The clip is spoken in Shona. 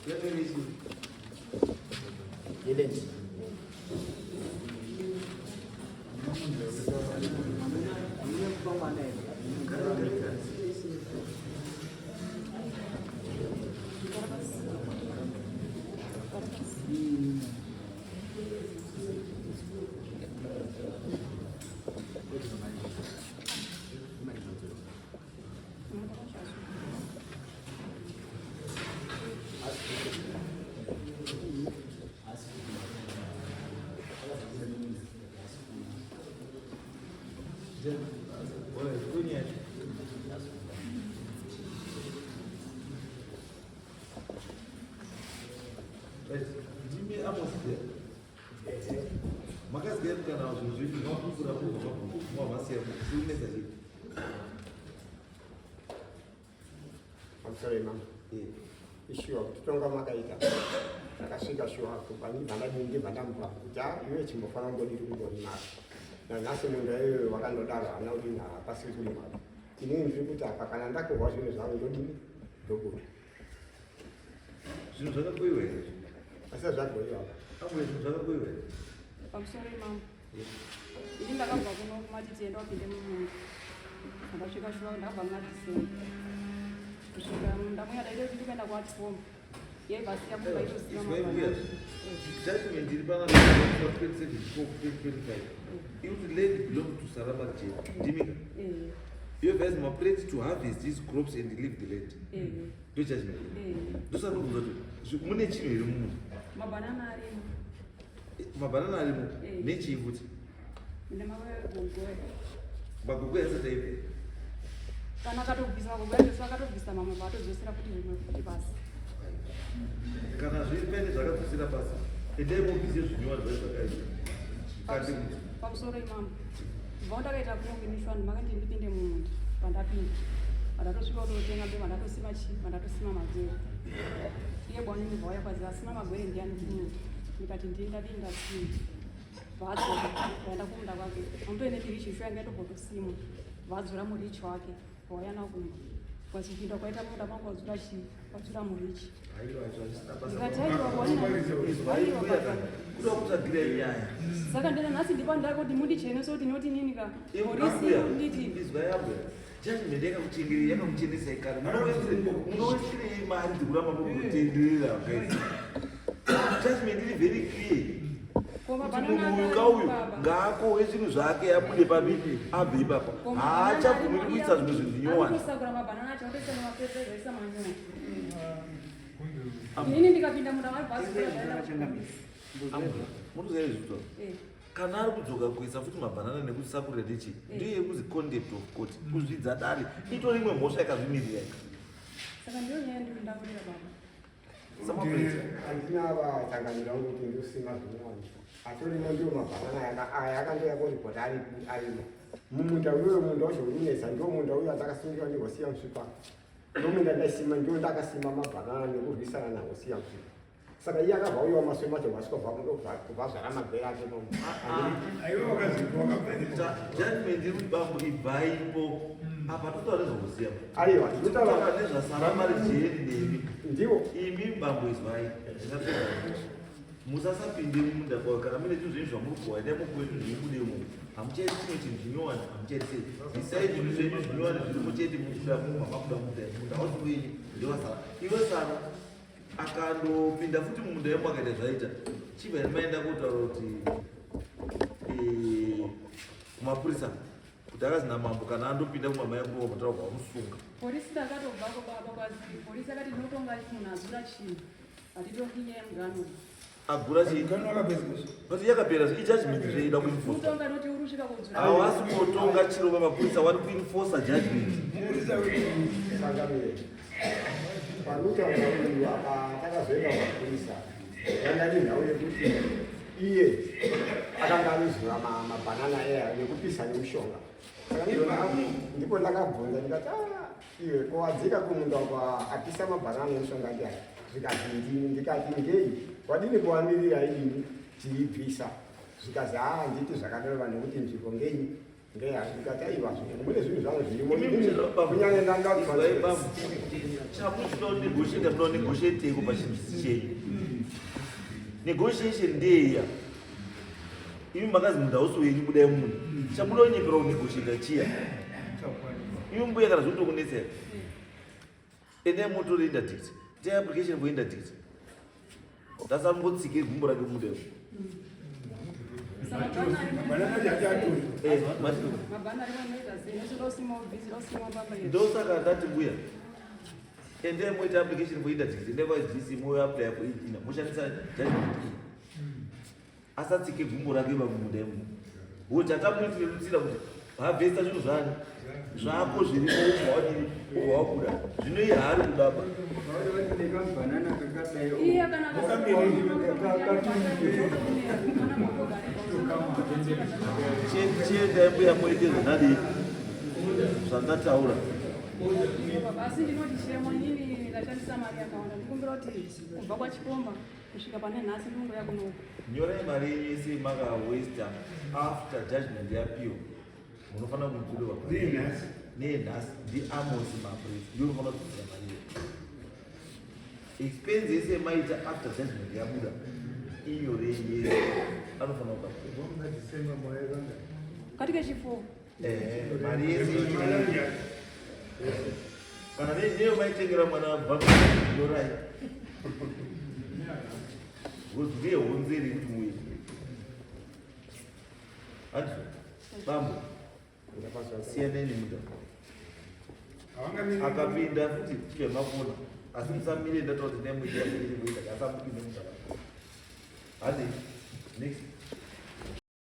Yeland. Ndimi Amos there. Makasiya kana zvinhu zvipi zvamapupura kubva mavasiya zvikunetsa chii? Pamusoro imama. Ishuwa kuti tonga makaita. Ndakasvika shuwa kubva ndibva ndadini ndibva ndamupa kuti ah iwe chimbofana kumbodiri kumborima. Nanhasi munda iyoyo wakandodaro haana kudini hapasiri kurima. Inini ndiri kuti apa kana ndakohwa zvinhu zvangu ndodini ndobuda. Zvinhu zvakagoiwa here? Asi zvagoiwa. Amwe zvinhu zvakagoiwa here? Pamusoro imama. Ini ndakabva kuno kumatiti enda upinde mumunda. Ndakasvika shuwa ndakabva muna December. Kusvika munda muya ndaida kuti ndikuenda kuAtform. Yaibva siya kumba itosiya mabhanana. Judgment iri pana 27 2025. Ikuti land belong to Sarama Jane. Ndimika. You have asked Mapreti to harvest his crops and leave the land. Ndo judgment. Ndosandobvunza kuti mune chinhu here mumunda? Mabanana arimo. Mabanana arimo. Nechii futi? Magogo asati aibva. Kana akatobvisa magogo acho akatobvisa mamwe paatodzosera futi zvimwe futi pasi. Kana zviri paine zvakadzosera pasi, endai mobvise zvinyowa zvacho zvakaita. Kati pamusoro imambo. Kubva ndakaita kunominishwa makandi ndipinde mumunda pandapinda. Pandatosvika kutotenga mbeu pandatosima chii pandatosima magwere. Iye bwana ndibva waya kwazi asima magwere ndiyani kumunda. Ndikati ndini ndadii ndasima. Vadzora vaenda kumunda kwake. Amutoine mirichi isho yanga yatobotosimwa. Vadzora murichi wake vauya nawo kumba. Kwazi kupinda kwaita munda mangu wadzura chii wadzura murichi. Ndikati aiwa bwana. Kuda kutsvagira nyaya. Saka ndina nhasi ndipo ndakoti mundichenese kuti noti nini ka. Polisi nditi. Izwa yambuya. Judgment yakakuchengerei yakamuchenesai kare. Munowestirei mari dzekuramba mukutenderera guys. Judgment iri very clear. Kuti munhu uyu kauyu ngaakohwe zvinhu zvake abude papi abve ipapa. Haachabvumiri kuisa zvimwe zvinhu zvinyowani. Anotosakura mabhanana acho otoisa mumafetireza oisa manyowa. Inini ndikapinda munda mabhazi Munoziva izvi zvitaura? Kana ari kudzoka kuisa futi mabhanana nekusakurira nechi ndiyo yekuzi contempt of court kuzvidza dare itori imwe mhosva yakazvimirira ika. Saka ndiyo nyaya ndiri ndakurira baba. Handina vatangamira vangu kuti ndosima zvinyowani atorimo ndiwo mabhanana aya akandouya koripota arimo mumunda uyoyo munda wacho uri kunetsa ndiwo munda uyo atakasungira ndihosiya musvipa ndomunda ndaisima ndiwo ndakasima mabhanana nekurwisana nahosiya musvipa saka iye akabva uyo wamaswe macho vasvika kubva zvara magwere ake judgment iri bambo ibvaipo apa totaura nezvokuziya aiwa totaura nezvasara mari jeri nemi ndiwo imi bambo izwai ndingapedza musasapinde mumunda kwayo kana mune zvinhu zvenyu zvamuri kuwa endai mukuwe zvinhu zvenyu mude imomo hamuchaiti chimwe chinhu zvinyowani hamuchaiti sei isai zvinhu zvenyu zvinyowani zvirimo chete mukuda muma makuda munda munda hausi wenyu ndewasara iwe sara akandopinda futi mumunda yemo akaita zvaita chibva maenda kotaura kuti eh, kumapurisa kuti akazi namambo kana andopinda kumamai kurova mataura kwamusunga polisi takatobvako baba kwazi polisi akati ndinotonga munhu azura chinhu hatitongi nyaya yemugano agura chii but yakapera ijudgment zveida kuenforce utonga noti uri kusvika kudzura hawasi kutotonga chiro vamapurisa wari kuenforce judgment Changamire. Panotaura uyu apa takazoenda kumapurisa yanga iri nhau yekuti iye akanga anozura mabhanana eya nekupisa nemushonga. Saka ndipo ndakabvunza ndikati "Ah, iwe ko wadzika kumunda uko apisa mabhanana nemushonga ndiani? Zvikati ndini. Ndikati ngei wadini kuwamirira idini tiibvisa? Zvikazi haa handiti zvakadaro vanhu nekuti nzvimbo ngenyi. Ndikati aiwa, mune zvinhu zvangu zvirimo kunyanya ndanga Chamuchida kunegotiate, munoda kunegotiateko pachinhu chisi chenyu. Negotiation ndeya imi makazi munhu hausi wenyu, budai munda. Chamunoda kunyepera kunegotiata chiya? Imi mbuya, kana zvinotokunetsera, endai motore interdict, itai application for interdict, ndasambotsike gumbo rake munda imo. Eh, Mabhana arimo anoita sei? Nechidosimo bhizi dosimo pamba. Ndosaka ndati mbuya, endai moita application for interdict, endai kwaDC moapply for ina moshandisa judgment iyi, asatsike gumbo rake pamunda imo. Kuti hatamuitirerutsira kuti harvesta zvinhu zvani zvako zvirimo, ubva wadii, ubva wabuda. Zvino iye haari kudaba. Iye kana Chiendai mbuya, muite zvandadii, zvandataura. Asi ndinoti shemo, inini ndashandisa mari yakawanda. Ndikumbira kuti kubva kwaChikomba kusvika pane nhasi ndinongoya kunoku. Nyorai mari yenyu yese makawasta after judgment yapiwa, munofanira kuidzorerwa nenhasi. NdiAmos Mapresi ndiyo unofanira kudzosera mari iyo. Expense yese yemaita after judgment yabuda, inyorei yese, anofanira kubhadhara. Katika chifo. Mari yese inyorei, kana neyo maitengera mwana bva, nyorai, because ndiye honzeri yekuti muuye. Handizvo, bambo? Siyanai nemunda. Akapinda futi chemafona, asi musamire. Ndataura kuti nemuita, asamupinde munda. Handi next.